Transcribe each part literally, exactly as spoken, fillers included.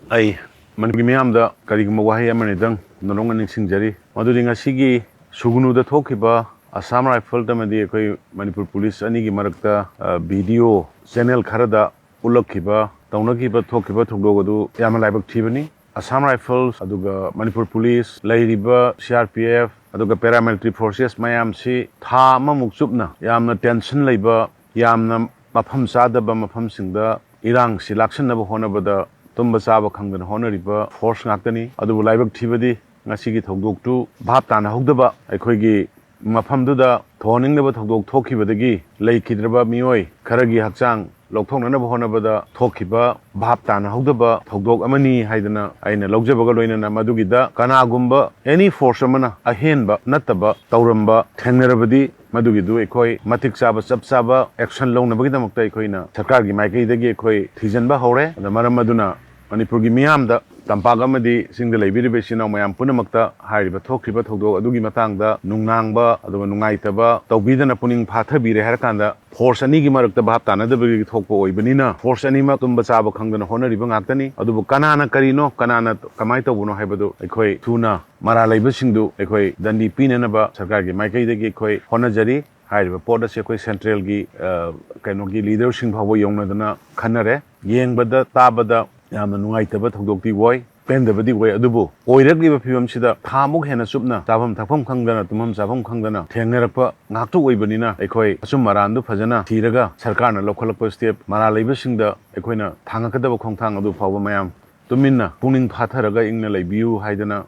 ꯑꯩ ꯃꯅꯤꯄꯨꯔꯒꯤ ꯃꯤꯌꯥꯝꯗ ꯀꯔꯤꯒꯨꯝꯕ ꯋꯥꯍꯩ ꯑꯃꯅꯤꯗꯪ ꯅꯣꯡꯅ ꯅꯤꯡꯁꯤꯡꯖꯔꯤ꯫ ꯃꯗꯨꯗꯤ ꯉꯁꯤꯒꯤ ꯁꯨꯒꯅꯨꯗ ꯊꯣꯛꯈꯤꯕ ꯑꯁꯥꯝ ꯔꯥꯏꯐꯜ ꯑꯃꯗꯤ ꯑꯩꯈꯣꯏ ꯃꯅꯤꯄꯨꯔ ꯄꯨꯂꯤꯁ ꯑꯅꯤꯒꯤ ꯃꯔꯛꯇ, ꯑ, ꯚꯤꯗꯤꯑꯣ ꯆꯦꯅꯦꯜ ꯈꯔꯗ ꯎꯠꯂꯛꯈꯤꯕ, ꯇꯧꯅꯈꯤꯕ, ꯊꯣꯛꯈꯤꯕ ꯊꯧꯗꯣꯛ ꯑꯗꯨ ꯌꯥꯝꯅ ꯂꯥꯏꯕꯛ ꯊꯤꯕꯅꯤ꯫ ꯑꯁꯥꯝ ꯔꯥꯏꯐꯜꯁ, ꯑꯗꯨꯒ ꯃꯅꯤꯄꯨꯔ ꯄꯨꯂꯤꯁ, ꯂꯩꯔꯤꯕ ꯁꯤ ꯑꯥꯔ ꯄꯤ ꯑꯦꯐ, ꯑꯗꯨꯒ ꯄꯦꯔꯥꯃꯤꯂꯤꯇꯔꯤ ꯐꯣꯔꯁꯦꯁ ꯃꯌꯥꯝꯁꯤ ꯊꯥ ꯑꯃꯃꯨꯛ ꯆꯨꯞꯅ ꯌꯥꯝꯅ ꯇꯦꯟꯁꯟ ꯂꯩꯕ, ꯌꯥꯝꯅ ꯃꯐꯝ ꯆꯥꯗꯕ ꯃꯐꯝꯁꯤꯡꯗ ꯏꯔꯥꯡꯁꯤ ꯂꯥꯛꯁꯤꯟꯅꯕ ꯍꯣꯠꯅꯕꯗ ꯇꯨꯝꯕ ꯆꯥꯕ ꯈꯪꯗꯅ ꯍꯣꯠꯅꯔꯤꯕ ꯐꯣꯔꯁ ꯉꯥꯛꯇꯅꯤ꯫ ꯑꯗꯨꯕꯨ ꯂꯥꯏꯕꯛ ꯊꯤꯕꯗꯤ ꯉꯁꯤꯒꯤ ꯊꯧꯗꯣꯛꯇꯨ ꯚꯥꯞ ꯇꯥꯅꯍꯧꯗꯕ, ꯑꯩꯈꯣꯏꯒꯤ ꯃꯐꯝꯗꯨꯗ ꯊꯧꯍꯟꯅꯤꯡꯗꯕ ꯊꯧꯗꯣꯛ ꯊꯣꯛꯈꯤꯕꯗꯒꯤ ꯂꯩꯈꯤꯗ꯭ꯔꯕ ꯃꯤꯑꯣꯏ ꯈꯔꯒꯤ ꯍꯛꯆꯥꯡ ꯂꯧꯊꯣꯛꯅꯅꯕ ꯍꯣꯠꯅꯕꯗ ꯊꯣꯛꯈꯤꯕ ꯚꯥꯞ ꯇꯥꯅꯍꯧꯗꯕ ꯊꯧꯗꯣꯛ ꯑꯃꯅꯤ ꯍꯥꯏꯗꯅ ꯑꯩꯅ ꯂꯧꯖꯕꯒ ꯂꯣꯏꯅꯅ, ꯃꯗꯨꯒꯤꯗ ꯀꯅꯥꯒꯨꯝꯕ ꯑꯦꯅꯤ ꯐꯣꯔꯁ ꯑꯃꯅ ꯑꯍꯦꯟꯕ ꯅꯠꯇꯕ ꯇꯧꯔꯝꯕ ꯊꯦꯡꯅꯔꯕꯗꯤ, ꯃꯗꯨꯒꯤꯗꯨ ꯑꯩꯈꯣꯏ ꯃꯇꯤꯛ ꯆꯥꯕ, ꯆꯞ ꯆꯥꯕ ꯑꯦꯛꯁꯟ ꯂꯧꯅꯕꯒꯤꯗꯃꯛꯇ ꯑꯩꯈꯣꯏꯅ ꯁꯔꯀꯥꯔꯒꯤ ꯃꯥꯏꯀꯩꯗꯒꯤ ꯑꯩꯈꯣꯏ ꯊꯤꯖꯤꯟꯕ ꯍꯧꯔꯦ꯫ ꯑꯗ ꯃꯔꯝ ꯑꯗꯨꯅ ꯃꯅꯤꯄꯨꯔꯒꯤ ꯃꯤꯌꯥꯝꯗ, ꯇꯝꯄꯥꯛ ꯑꯃꯗꯤ ꯆꯤꯡꯗ ꯂꯩꯕꯤꯔꯤꯕ ꯏꯆꯤꯟ ꯏꯅꯥꯎ ꯃꯌꯥꯝ ꯄꯨꯝꯅꯃꯛꯇ ꯍꯥꯏꯔꯤꯕ ꯊꯣꯛꯈꯤꯕ ꯊꯧꯗꯣꯛ ꯑꯗꯨꯒꯤ ꯃꯇꯥꯡꯗ ꯅꯨꯡꯅꯥꯡꯕ ꯑꯗꯨꯒ ꯅꯨꯡꯉꯥꯏꯇꯕ ꯇꯧꯕꯤꯗꯅ ꯄꯨꯛꯅꯤꯡ ꯐꯥꯊꯕꯤꯔꯦ ꯍꯥꯏꯔꯀꯥꯟꯗ, ꯐꯣꯔꯁ ꯑꯅꯤꯒꯤ ꯃꯔꯛꯇ ꯚꯥꯞ ꯇꯥꯅꯗꯕꯒꯤ ꯊꯣꯛꯄ ꯑꯣꯏꯕꯅꯤꯅ, ꯐꯣꯔꯁ ꯑꯅꯤꯃꯛ ꯇꯨꯝꯕ ꯆꯥꯕ ꯈꯪꯗꯅ ꯍꯣꯠꯅꯔꯤꯕ ꯉꯥꯛꯇꯅꯤ꯫ ꯑꯗꯨꯕꯨ ꯀꯅꯥꯅ ꯀꯔꯤꯅꯣ, ꯀꯅꯥꯅ ꯀꯃꯥꯏꯅ ꯇꯧꯕꯅꯣ ꯍꯥꯏꯕꯗꯨ ꯑꯩꯈꯣꯏ ꯊꯨꯅ ꯃꯔꯥꯜ ꯂꯩꯕꯁꯤꯡꯗꯨ ꯑꯩꯈꯣꯏ ꯗꯟꯗꯤ ꯄꯤꯅꯅꯕ ꯁꯔꯀꯥꯔꯒꯤ ꯃꯥꯏꯀꯩꯗꯒꯤ ꯑꯩꯈꯣꯏ ꯍꯣꯠꯅꯖꯔꯤ꯫ ꯍꯥꯏꯔꯤꯕ ꯄꯣꯠ ꯑꯁꯤ ꯑꯩꯈꯣꯏ ꯁꯦꯟꯇ꯭ꯔꯦꯜꯒꯤ, ꯑ, ꯀꯩꯅꯣꯒꯤ ꯂꯤꯗꯔꯁꯤꯡ ꯐꯥꯎꯕ ꯌꯧꯅꯗꯅ ꯈꯟꯅꯔꯦ꯫ ꯌꯦꯡꯕꯗ, ꯇꯥꯕꯗ ꯌꯥꯝꯅ ꯅꯨꯡꯉꯥꯏꯇꯕ ꯊꯧꯗꯣꯛꯇꯤ ꯑꯣꯏ, ꯄꯦꯟꯗꯕꯗꯤ ꯑꯣꯏ꯫ ꯑꯗꯨꯕꯨ ꯑꯣꯏꯔꯛꯂꯤꯕ ꯐꯤꯕꯝꯁꯤꯗ ꯊꯥꯃꯨꯛ ꯍꯦꯟꯅ ꯆꯨꯞꯅ ꯆꯥꯐꯝ ꯊꯛꯐꯝ ꯈꯪꯗꯅ, ꯇꯨꯝꯐꯝ ꯆꯥꯐꯝ ꯈꯪꯗꯅ ꯊꯦꯡꯅꯔꯛꯄ ꯉꯥꯛꯇ ꯑꯣꯏꯕꯅꯤꯅ, ꯑꯩꯈꯣꯏ ꯑꯆꯨꯝ ꯑꯔꯥꯟꯗꯨ ꯐꯖꯅ ꯊꯤꯔꯒ ꯁꯔꯀꯥꯔꯅ ꯂꯧꯈꯠꯂꯛꯄ ꯁ꯭ꯇꯦꯞ, ꯃꯔꯥꯜ ꯂꯩꯕꯁꯤꯡꯗ ꯑꯩꯈꯣꯏꯅ ꯊꯥꯡꯉꯛꯀꯗꯕ ꯈꯣꯡꯊꯥꯡ ꯑꯗꯨ ꯐꯥꯎꯕ ꯃꯌꯥꯝ ꯇꯨꯃꯤꯟꯅ ꯄꯨꯛꯅꯤꯡ ꯐꯥꯊꯔꯒ ꯏꯪꯅ ꯂꯩꯕꯤꯌꯨ ꯍꯥꯏꯗꯅ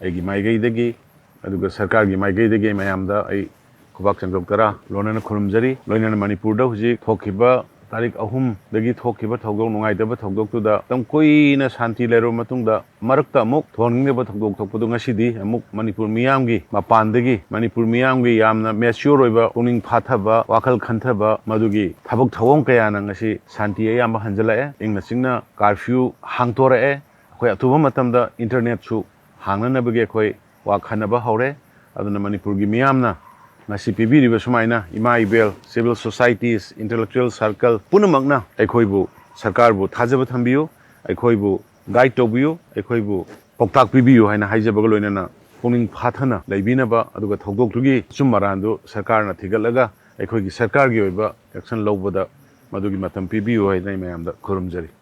ꯑꯩꯒꯤ ꯃꯥꯏꯀꯩꯗꯒꯤ, ꯑꯗꯨꯒ ꯁꯔꯀꯥꯔꯒꯤ ꯃꯥꯏꯀꯩꯗꯒꯤ ꯃꯌꯥꯝꯗ ꯑꯩ ꯈꯨꯕꯥꯛ ꯆꯪꯒꯞ ꯇꯔꯥ ꯂꯣꯟꯅꯅ ꯈꯨꯔꯨꯝꯖꯔꯤ꯫ ꯂꯣꯏꯅꯅ ꯃꯅꯤꯄꯨꯔꯗ ꯍꯧꯖꯤꯛ ꯊꯣꯛꯈꯤꯕ ꯇꯥꯔꯤꯛ ꯑꯍꯨꯝꯗꯒꯤ ꯊꯣꯛꯈꯤꯕ ꯊꯧꯗꯣꯛ, ꯅꯨꯡꯉꯥꯏꯇꯕ ꯊꯧꯗꯣꯛꯇꯨꯗ ꯃꯇꯝ ꯀꯨꯏꯅ ꯁꯥꯟꯇꯤ ꯂꯩꯔꯕ ꯃꯇꯨꯡꯗ, ꯃꯔꯛꯇ ꯑꯃꯨꯛ ꯊꯣꯛꯍꯟꯅꯤꯡꯗꯕ ꯊꯧꯗꯣꯛ ꯊꯣꯛꯄꯗꯨ ꯉꯁꯤꯗꯤ ꯑꯃꯨꯛ ꯃꯅꯤꯄꯨꯔ ꯃꯤꯌꯥꯝꯒꯤ ꯃꯄꯥꯟꯗꯒꯤ, ꯃꯅꯤꯄꯨꯔ ꯃꯤꯌꯥꯝꯒꯤ ꯌꯥꯝꯅ ꯃꯦꯆ꯭ꯌꯣꯔ ꯑꯣꯏꯕ, ꯄꯨꯛꯅꯤꯡ ꯐꯥꯊꯕ, ꯋꯥꯈꯜ ꯈꯟꯊꯕ, ꯃꯗꯨꯒꯤ ꯊꯕꯛ ꯊꯧꯑꯣꯡ ꯀꯌꯥꯅ ꯉꯁꯤ ꯁꯥꯟꯇꯤ ꯑꯌꯥꯝꯕ ꯍꯟꯖꯤꯜꯂꯛꯑꯦ꯫ ꯏꯪꯅ ꯆꯤꯛꯅ ꯀꯥꯔꯐ꯭ꯌꯨ ꯍꯥꯡꯗꯣꯔꯛꯑꯦ꯫ ꯑꯩꯈꯣꯏ ꯑꯊꯨꯕ ꯃꯇꯝꯗ ꯏꯟꯇꯔꯅꯦꯠꯁꯨ ꯍꯥꯡꯅꯅꯕꯒꯤ ꯑꯩꯈꯣꯏ ꯋꯥ ꯈꯟꯅꯕ ꯍꯧꯔꯦ꯫ ꯑꯗꯨꯅ ꯃꯅꯤꯄꯨꯔꯒꯤ ꯃꯤꯌꯥꯝꯅ ꯉꯁꯤ ꯄꯤꯕꯤꯔꯤꯕ ꯁꯨꯃꯥꯏꯅ ꯏꯃꯥ ꯏꯕꯦꯜ, civil societies, intellectual circle ꯄꯨꯝꯅꯃꯛꯅ ꯑꯩꯈꯣꯏꯕꯨ, ꯁꯔꯀꯥꯔꯕꯨ ꯊꯥꯖꯕ ꯊꯝꯕꯤꯌꯨ, ꯑꯩꯈꯣꯏꯕꯨ ꯒꯥꯏꯗ ꯇꯧꯕꯤꯌꯨ, ꯑꯩꯈꯣꯏꯕꯨ ꯄꯥꯎꯇꯥꯛ ꯄꯤꯕꯤꯌꯨ ꯍꯥꯏꯅ ꯍꯥꯏꯖꯕꯒ ꯂꯣꯏꯅꯅ ꯄꯨꯛꯅꯤꯡ ꯐꯥꯊꯅ ꯂꯩꯕꯤꯅꯕ, ꯑꯗꯨꯒ ꯊꯧꯗꯣꯛꯇꯨꯒꯤ ꯑꯆꯨꯝ ꯑꯔꯥꯟꯗꯨ ꯁꯔꯀꯥꯔꯅ ꯊꯤꯒꯠꯂꯒ ꯑꯩꯈꯣꯏꯒꯤ ꯁꯔꯀꯥꯔꯒꯤ ꯑꯣꯏꯕ ꯑꯦꯛꯁꯟ ꯂꯧꯕꯗ ꯃꯗꯨꯒꯤ ꯃꯇꯝ ꯄꯤꯕꯤꯌꯨ ꯍꯥꯏꯅ ꯑꯩ ꯃꯌꯥꯝꯗ ꯈꯨꯔꯨꯝꯖꯔꯤ꯫